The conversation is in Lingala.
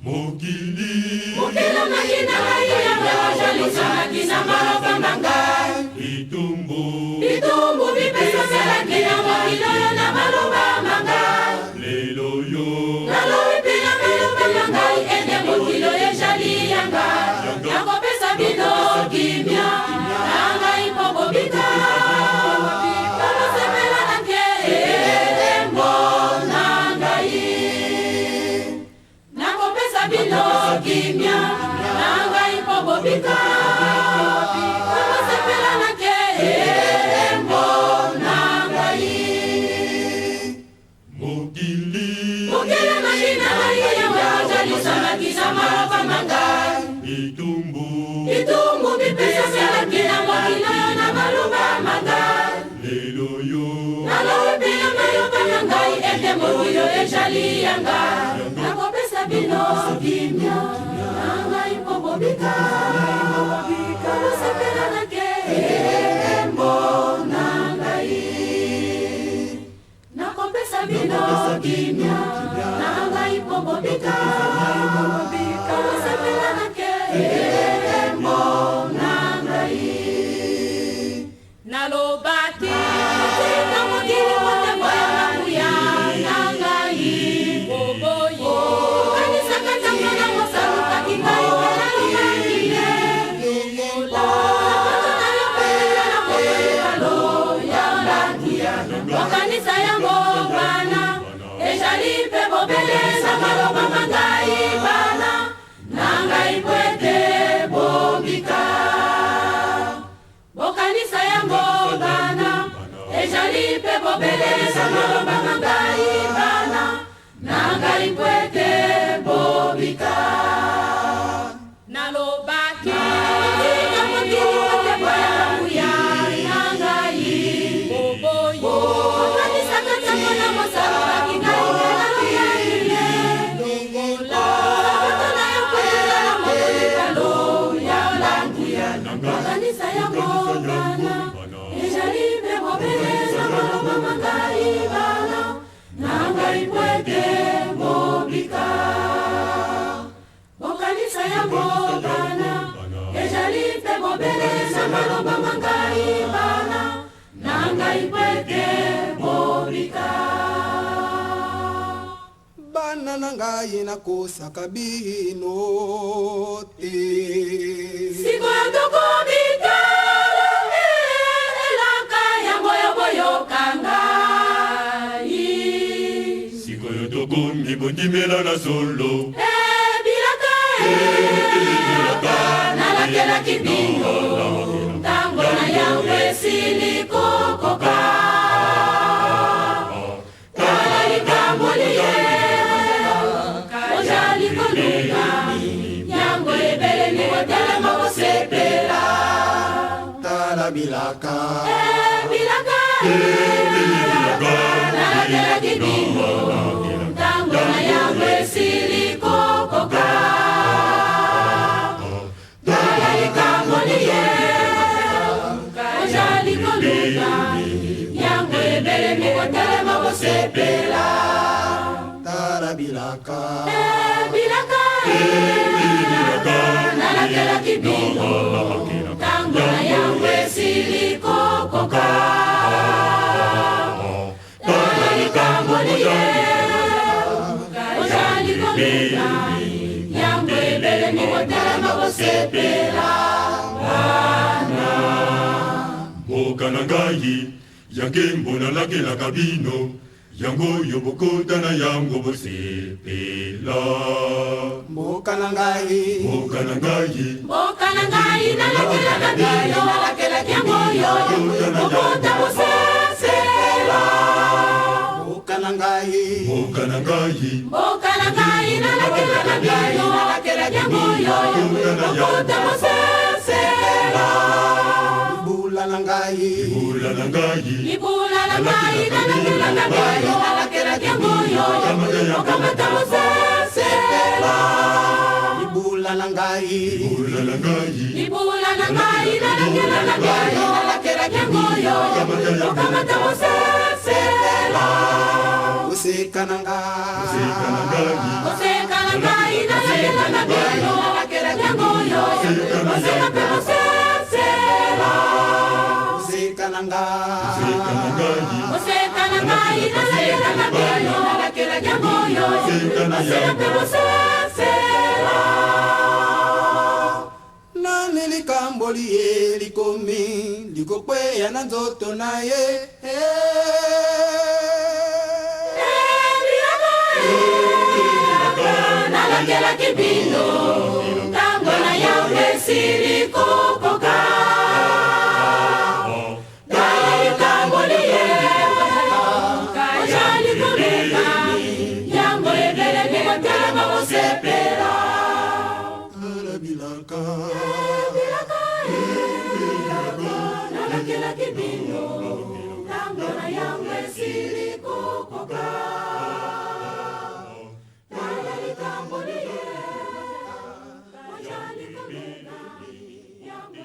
Mokili. Mokili makina ngai yango ojalisamaki na maloba ma ngai. Bitumbu. Bitumbu bipesamelaki na mokili oyo na maloba ma ngai. Lelo yo. Nalobi mpe na maloba ma ngai ete mokili oyo ejali ya ngai. Nakopesa bino kimia na ngai mpo bobika. Mpo bosepela na nkembo na ngai. Nakopesa bino kimia na ngai mpo bobika. Mpo bosepela na nkembo na ngai. Mokili. Mokili makina ngai yango ojalisamaki na maloba ma ngai. Bitumbu. Bitumbu bipesamelaki na mokili oyo na maloba ma ngai. Lelo yo. Nalobi na maloba ma ngai ete mokili oyo ejali ya ngai. Nakopesa bino kimia na ngai mpo bobika. Mpo bosepela na nkembo na ngai. Nakopesa bino kimia na ngai mpo bobika. Mpo bosepela na nkembo na ngai. Nalobaki tika mokili motema ya nguya na ngai. Boboyi okanisaka ntango na mosalukaki ngai mpe nalobaki ye. Sapato na yo mpe na mokolikalo ya nguya. Okanisa yango bana ezali mpe bobele na maloba ma ngai bana na ngai po ete bobika. Bokanisa yango bana ezali mpe bobele na maloba ma ngai bana na ngai po ete bobika. Nalobaki tika mokili motema ya nguya na ngai. Boboyi okanisaka ntango na mosalolaki ngai mpe nalobaki ye. Sapato na yo mpe ezala mokolikalo ya nguya. Okanisa yango bana ezali mpe bobele na maloba ma ngai bana na ngai po ete bobika. Bokanisa yango bana ezali mpe bobele na maloba ma ngai bana na ngai po ete bobika. Bana na ngai nakosaka bino te. Sikoyo tokobitala elaka yango yo boyoka ngai. Sikoyo tokomi bondimela na solo. Bilaka nalakelaki bino ntango na yango esili kokoka. Tala likambo liye ozali koluka yango ebelemi kotelema kosepela. Tala bilaka. Bilaka nalakelaki bino ntango na yango esili kokoka. Tala likambo liye ozali koluka yango ebelemi kotelema kosepela. Tala bilaka. Bilaka nalakelaki bino ntango na yango esili kokoka. Tala likambo liye ozali koluka yango ebelemi kotelema kosepela. Mboka na ngai ya nkembo nalakelaka bino yango yo bokota na yango bosepela. Mboka na ngai. Mboka na ngai. Mboka na ngai nalakelaka bino yango yo bokota bosepela. Mboka na ngai. Mboka na ngai. Mboka na ngai nalakelaka bino yango yo bokota bosepela. Libula na ngai. Libula na ngai. Libula na ngai nalakelaka bino yango yo okamata bosepela. Libula na ngai. Libula na ngai. Libula na ngai nalakelaka bino yango yo okamata bosepela. Moseka na nga. Moseka na ngai. Koseka na ngai nalakelaka bino yango oyo, koseka mpe kosepela. Moseka na nga. Moseka na ngai. Koseka na ngai nalakelaka bino yango oyo, koseka mpe kosepela. Nani likambo liye likomi likokweya na nzoto na ye? Nalakelaki bino, ntango na yango esili kokoka. Tala likambo liye ojali koluka, yango ebelemi motema kosepela. Tala bilaka. Nalakelaki bino, ntango na yango esili kokoka. Tala likambo liye ojali koluka, yango.